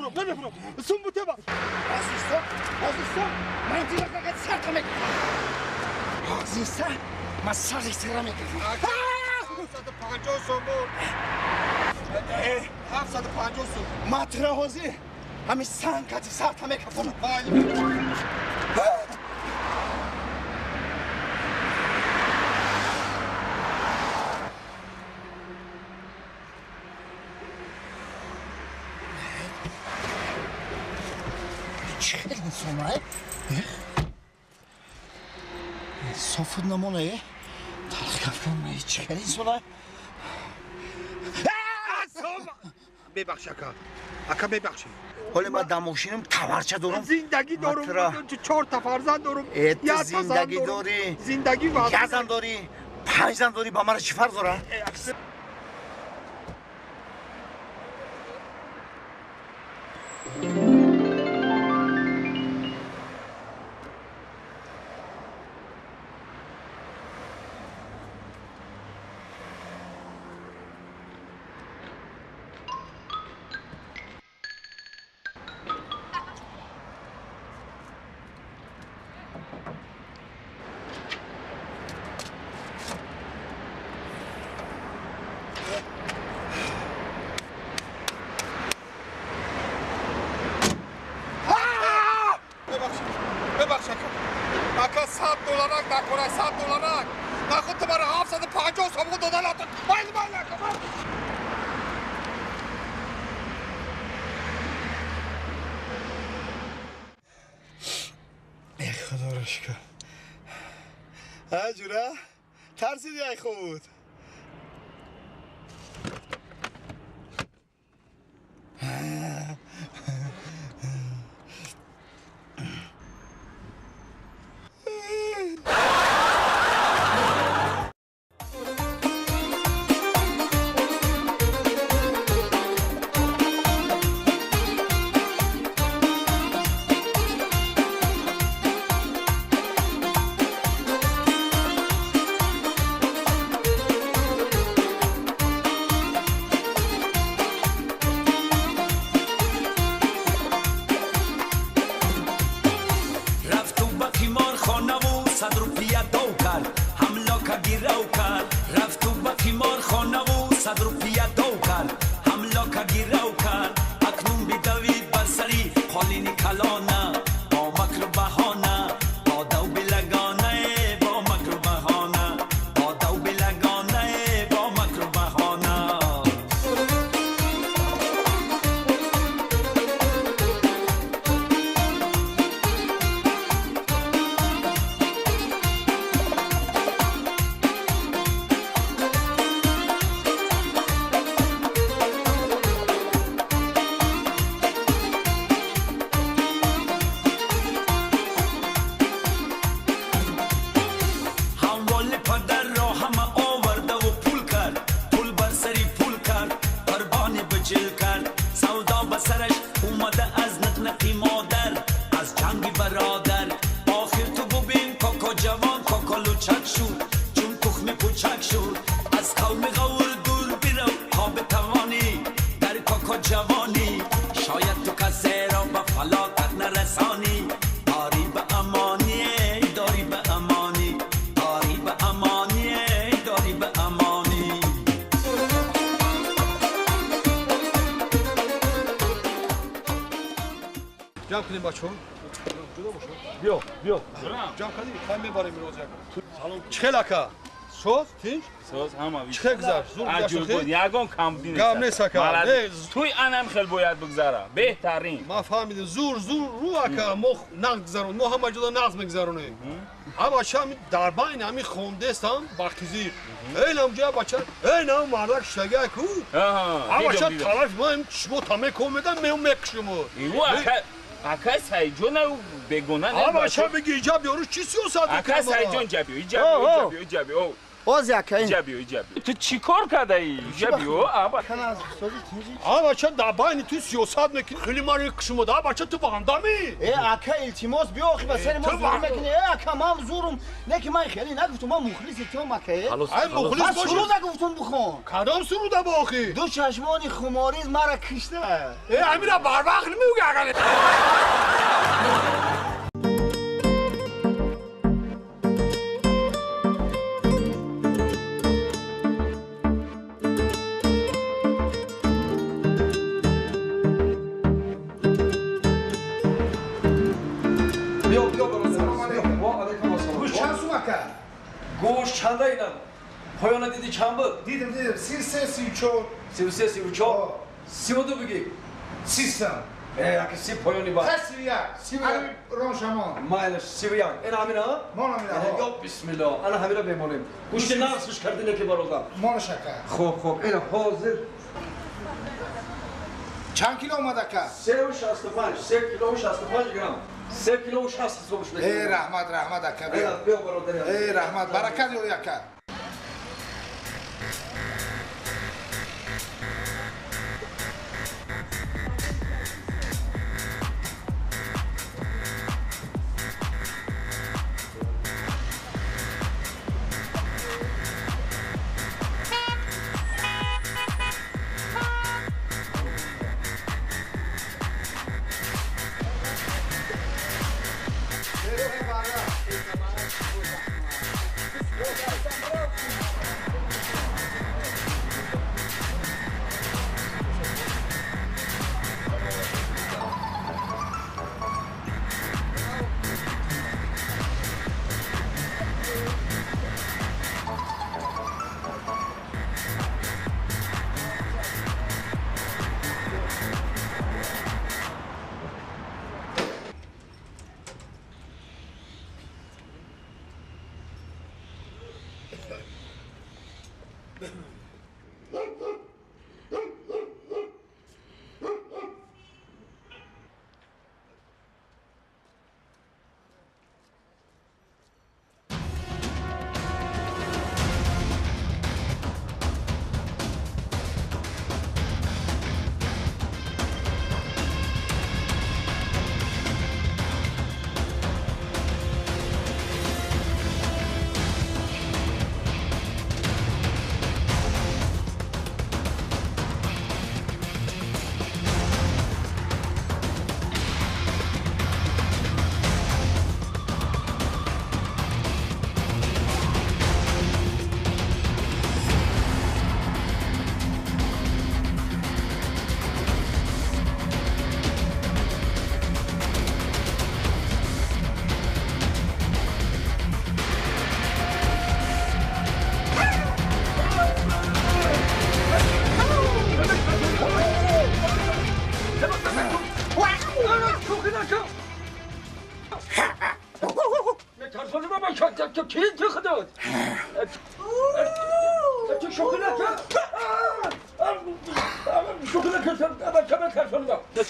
Намефурам. Сум бутеба. Азиста, азиста, ман дилакага сарта мекунам. Азиста, ман сари сара мекунам. 750 сомон. 750 сом. Матра ҳозир ҳамин санг кати сарта мекафонам. Чӣ хел инсонае? Инсофуд намонае? Талхгафонае, чӣ хел инсонае? Бебахш, ака. Ака, бебахшед. Ҳоле ман дар мошинам таварча дорам. Зиндагӣ дорум, чорта фарзанд дорум. Э, ту зиндагӣ дорӣ. Зиндагӣ. Як зан дорӣ, панҷ зан дорӣ, ба мара чӣ фарқ дорад? Бебахш, ака. Ака, 100 долларак накора, 100 долларак. Нахуд ту мара 750 сомон дода натон. Майли, майли, ака, майли. Э, худоро шукр. Ҷура, тарсиди ай худ. Рафту ба қиморхонаву 100 рупия дов кард, ҳамлока гирав кард. Рафту ба қиморхонаву 100 рупия дов кард, ҳамлока гирав кард. Акнун бидавид бар сари қолини калона, бо макру баҳона, бо дав билагонае, бо макру баҳона, бо дав билагонае, бо макру баҳона. Ҳаволи падарро ҳама овардаву пул кард, пул бар сари пул кард, қурбони бичил кард. Савдо ба сараш омада аз нақнақи модар, аз ҷанги бародар. Охир ту бубин, коко ҷавон коко лучак шуд, чун тухми пучак шуд. Аз қавми ғавр дур бирав, то битавонӣ дар коко ҷавонӣ. Шояд ту касеро ба фалокат нарасонӣ. Дорӣ ба амонӣ, дорӣ ба амонӣ, дорӣ ба амонӣ, дорӣ ба амонӣ. Ҷамъ кунем, бачаҳо. Ҷудо бошад. Биё, биё. Ҷамъ кардӣ? Хай, мебарем имрӯз як. Салом. Чӣ хел, ака? Соз, тинҷ? Соз ҳама. Чӣ хел гузашт? Зур гузашт? Аҷиб буд, ягон камбудӣ нест. Гап нест, ака. Молодец. Не. Туй анам хел бояд бигзара, беҳтарин. Ман фаҳмидем. Зур, зур рӯ, ака, мо нағз гузарон. Мо ҳама ҷода нағз мегузаронем. Ҳа, бача, ҳами дар байни ҳами хондестам бахтизир. Эй, нам ҷоя бача, эй, нам мардак шишага ку. Ҳа, бача, тарафи ма ҳам чишмо тамеко медам, меом мекушимо. Ю ака, ака Сайҷон аю бегона Ҳа, не. бача, биги иҷаб ёру чӣ сиёсат Ака мекунад мара? Сайҷон, ҷабиё, иҷабиё, О, о. иҷабиё, иҷабиё. Оз ака. Иҷа биё, иҷа биё. Ту чӣ кор кардаӣ? Иҷа биё, аба. Кана сози тинҷи. А бача дар байни ту сиёсат мекунӣ, хеле маро кушмода. А бача ту бандамӣ. Э ака илтимос биё охи ба сари мо зур мекунӣ. Э ака ман зурум. Не ки ман хеле нагуфтум, ман мухлиси туам ака. Ай мухлис бош. Суруда гуфтум бихон. Кадом суруда бо охи? Ду чашмони хумориз мара кишта. Э амира барвақт намегӯ ака. Гӯшт чанда инам? Поёна диди чанд буд? Дидим, дидим. 33, 34. 33, 34. 32 бигӣ. 30. Ака 30 поёни ба. 31. 31. Рон шамон. Майлаш 31. Ин ҳамина? Мон ҳамина. Ё бисмиллоҳ. Ана ҳамина мемонем. Гӯшти нағзш кардине ки бародар. Монаш ака. Хуб, хуб. Ина ҳозир. Чанд кило омад ака? 3.65. 3 кило 65 грамм. 3 кило 60 ҳисобш мекунем. Э раҳмат, раҳмат ака. Биё бародар. Э раҳмат, баракат ёри ака.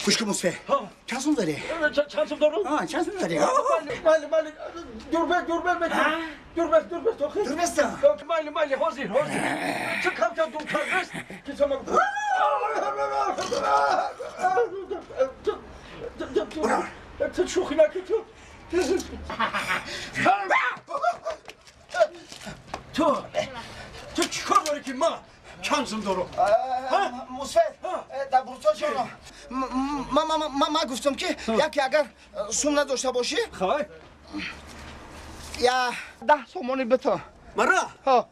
Гӯш кун Мусфе. Чанд сум дорӣ? Чанд сум дорум? Чанд сум дорӣ? Майли, майли, дурбес, дурбес мекунам. Дурбес, дурбес, тохи. Дурбеста? Майли, майли, ҳозир, ҳозир. Чӣ камтар дуртар нест? Ки сама. Ту шӯхӣ накӣ ту. Ту, ту чӣ кор дорӣ ки ман чанд сум дорум? Мусфе, дар бурсо чӣ? Ма гуфтам ки яке агар сум надошта бошӣ, я 10 сомонӣ бито. Мара? Ҳо.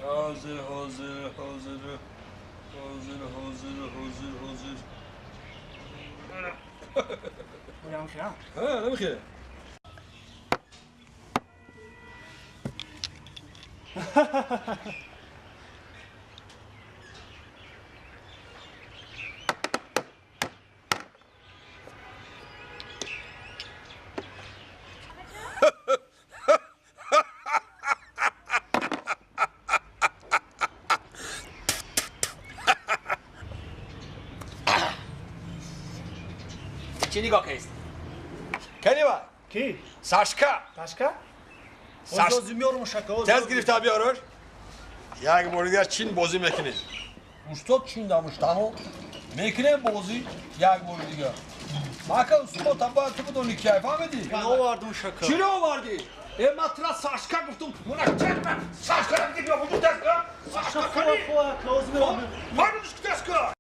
ҳозир, ҳозир, ҳозир. Ҳозир, ҳозир, ҳозир, ҳозир. Ҳа, намехе. Чӣ нигоҳ кардист? Кани вай? Ки? Сашка. Сашка? Тез гирифта биёраш. Як бори дигар чин бозӣ мекунем. Устод чин дамуштаҳо мекунем бозӣ як бори дигар. Мака устод та бояд ту бидонӣ ки фаҳмидӣ? Овардум шака. Чиро овардӣ? Э ман тура Сашка гуфтум. Муна чакма. Сашкара биди биё буду тез ка. Сашка кани. Фаҳмидиш ки тез ка.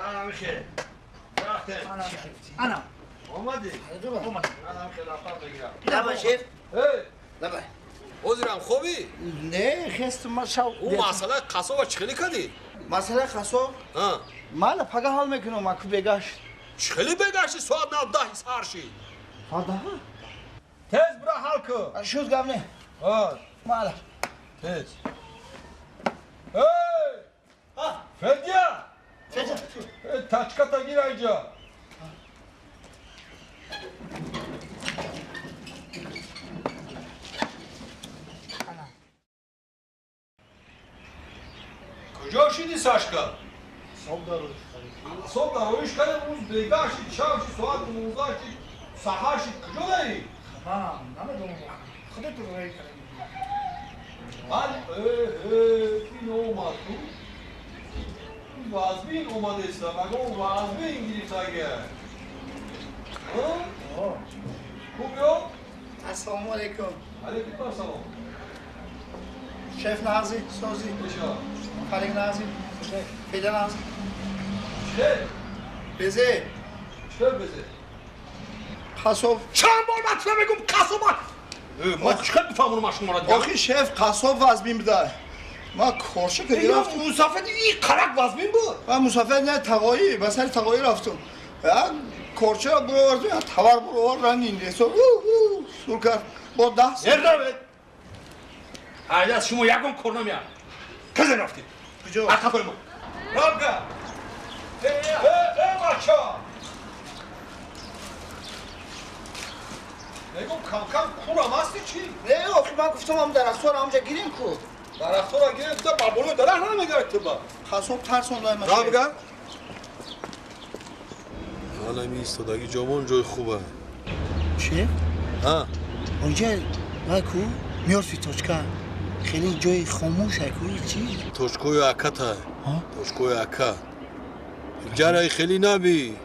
Ана михе. Ана. Омадӣ? Ана михе лафа бигирам. Лаба шеф. Эй. Лаба. Ҳозирам хобӣ? Не, хестум ма шав. Ӯ масъалаи қассоба чӣ хеле кардӣ? Масъалаи қассоб? Ҳа. Мала пага ҳал мекунам, аку бегашт. Чӣ хеле бегашти? Соат 9 саҳар шид. Соат 10? Тез бира ҳал кун. Шуд гап не. Ҳа. Мала. Тез. Эй! Федя! Федя. Тачката гир айҷа. Куҷо шиди, Сашка? Соб дароиш кардем, рӯз бегаҳ шид, шаб шид, соат 12 шид, саҳар шид. Куҷо дарӣ? Намедонам. Худатон роҳӣ кардем. Ки омад ту? Вазбин омадеста, магон вазбин гирифтага. Хуб ё? Ассалому алайкум. Алайкум ассалом. Шеф Нази, Сози. Фарик Нази, Феда Нази. Чӣ? Безе. Чӣ безе? Қассоб. Чанд бор ман тура мегӯм қассоб? Ман чӣ хел бифаҳмонам ман шуморо дигар? Охи шеф қассоб вазбин буда. Ман корша ки рафтум. Мусафир ин қарак вазбин буд? Ман мусафир не, тағоӣ, ба сари тағоӣ рафтум. Корчаро буровардум, я тавар буровард, ранг индесо. Сур кард. Бо 10. Ердавед. Айда шумо ягон кор намеяд. Куҷо рафтед? Куҷо? Ақафои мо. Равга. Э, э, бача. Мегум кам-кам курам ҳасти чӣ? Не, охи ман гуфтам ам дарахтҳоро ҳамҷа гирем ку. Дарахтҳоро гирем, ту бар болои дарахт намегард ту ба. Қассоб тарсондай ма. Равга. Ҳалами истодаги ҷомон ҷои хуба. Шеф? Ҳа. Онҷа вай ку мёртви точка. Хеле ҷои хомӯш ай ку чӣ? Точкои аката. Точкои ака. Ҷараи хеле наби.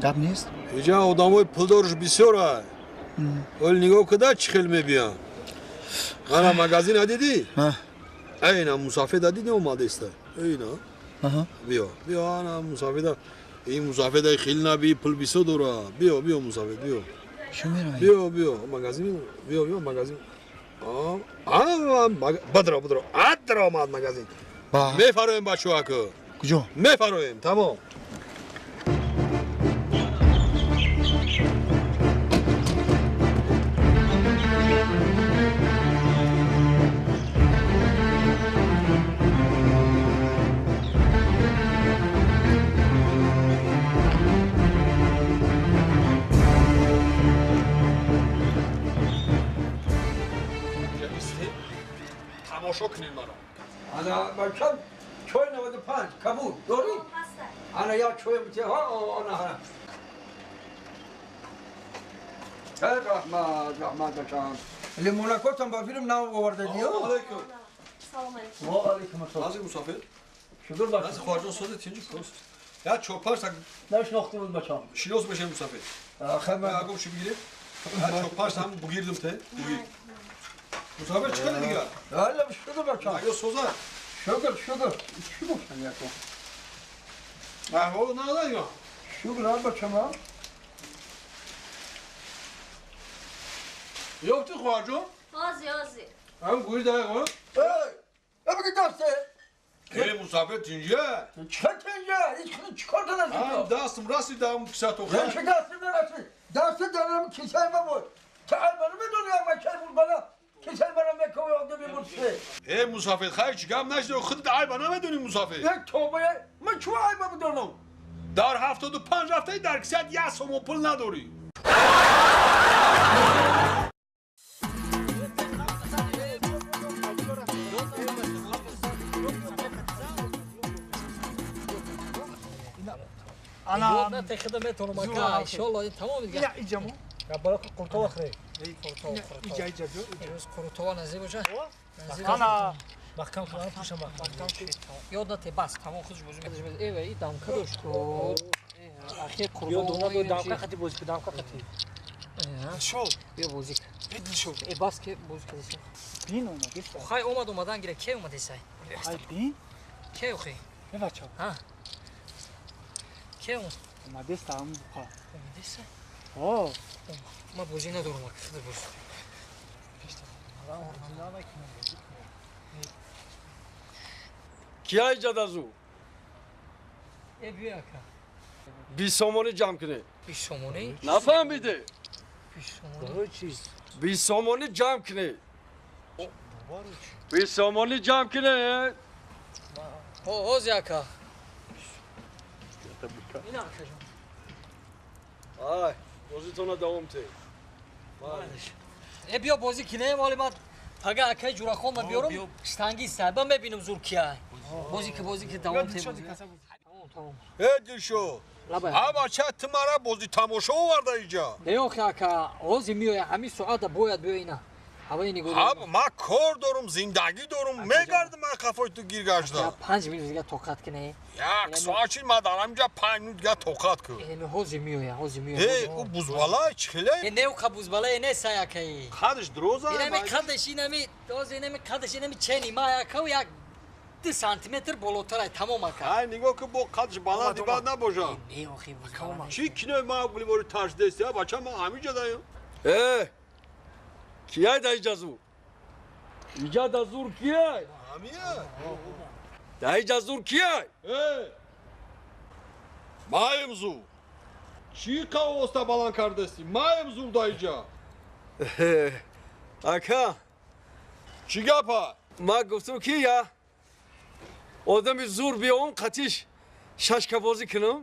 Гап нест? Иҷа одамои пулдорш бисёр ай. Оли нигоҳ куда чӣ хел мебиям. Ана магазина дидӣ? Айна мусафеда дидӣ омадеста. Айна. Биё, биё ана мусафеда. Ин мусафеда хеле наби пул бисёр дора. Биё, биё мусафед, биё. Чӣ меравӣ? Биё, биё магазин, биё, биё магазин. Бадро, бадро. Адро омад магазин. Мефароем бачаҳо аку. Куҷо? Мефароем, тамом. Тамошо кунед маро. Ана бачам чой 95 кабуд дорӣ? Ана як чой бите ҳа ана ҳа. Раҳмат, раҳмат бачам. Лимонакотам ба филм нав овардадиё? Алейкум. Салом алейкум. Ва алейкум ассалом. Ази мусофир? Шукр бачам. Ази хоҳарҷон сози тинҷи кост. Я чор-панҷ так нашинохтем бачам. Шинос бешем мусофир. Хай агом чӣ бигирем? Я чор-панҷ там бугирдим те. Бугир. Мусофир чӣ кардӣ дигар? Ҳала шукр бачам. Аё соза. Шукр, шукр. Чӣ гуфтан яко? Аҳвол надорӣ? Шукр бачам. Ёфтӣ хоҳарҷон? Ҳозир, ҳозир. Ҳам гӯи даға. Эй, абги дасте. Эй, мусафир тинҷа? Чӣ тинҷа? Чӣ кор дорад? Дастам расидам кисато. Чӣ дастам нарасид? Даст дарам кисаи ма буд. Ту айбаро медонӣ, бачаи буд бала. Кисаи мара мековӣ одами мурсе. Эй, мусафир, хайр чӣ гап нашид, худат айба намедонӣ мусафир. Як тоба, ман чӣ айба медонам? Дар 75 рафтаи дар кисат як сомон пул надорӣ. انا نه خدمت رو مکا ان شاء الله تمام دیگه. ина иҷамо. Я بالا قرطا خری. Иҷа иҷа биё. امروز قرطا نزدیک باشه. Ана محکم کنم پوشم محکم. یاد نته بس تمام خودش بازی می‌کنه. ای ای دمکه داشت کو. اخیر قربان. ё дона дамка хати бози ку дамка хати. شو بیا بازی. Дилшод. ای بس که بازی کردی. Бин омад. خای اومد اومدن گیره کی اومده سای؟ Ай бин. کی اوخی؟ Е бача. ها. کی اومد؟ Омадеста ам буқа. اومده سای؟ О. ما بازی ندارم خود بازی. Кия иҷада зу? ای بیا اکا. 20 сомонӣ ҷамъ кунед. 20 сомонӣ? Нафаҳмиде? 20 сомонӣ. 20 сомонӣ ҷамъ кунед. 20 сомонӣ ҷамъ кунед. ҳози ака. Ина ака ҷон. Ай, бозитона давом те. Э биё бозӣ кинем, ҳоли ман пага акаи ҷурахон ма биёрам, штангист ба мебинам зур кия. Бозӣ ки бозӣ ки давом те. Тамом. Эй, Дилшод. А бача ту мара бози тамошо оварда иҷа. Не охи ака, ҳози меоя, ҳамин соата бояд биё ина. Ҳавои нигоҳ. Ҳа, ман кор дорум, зиндагӣ дорум, мегардам ман қафои ту гир гашта. 5 минут дига тоқат кине. Як соат чи ман дар ҳаминҷа 5 минут дига тоқат кун. Эми ҳози меоя, ҳози меоя. Э, ӯ бузбала чӣ хеле? Э не ука бузбала э не сай акаи. Қадаш дуроза? Инами қадаш инами, ҳози инами қадаш инами чени ма ака як 2 сантиметр болотар ай тамом ака. Ай нигоҳ кун бо қадаш баланд бад набоша. Не охи бузбала. Чӣ кинои ма гулибори тарсидест, я бача ман ҳаминҷа даем. Э! Кияй да иҷа зур? Иҷа да зур кияй? Ҳамия. Да иҷа зур кияй? Э! Маем зур. Чӣ қавоста баланд кардасти? Маем зур да иҷа. Ака. Чӣ гапа? Ма гуфтум ки я одами зур биём қатиш шашкабозӣ кунам.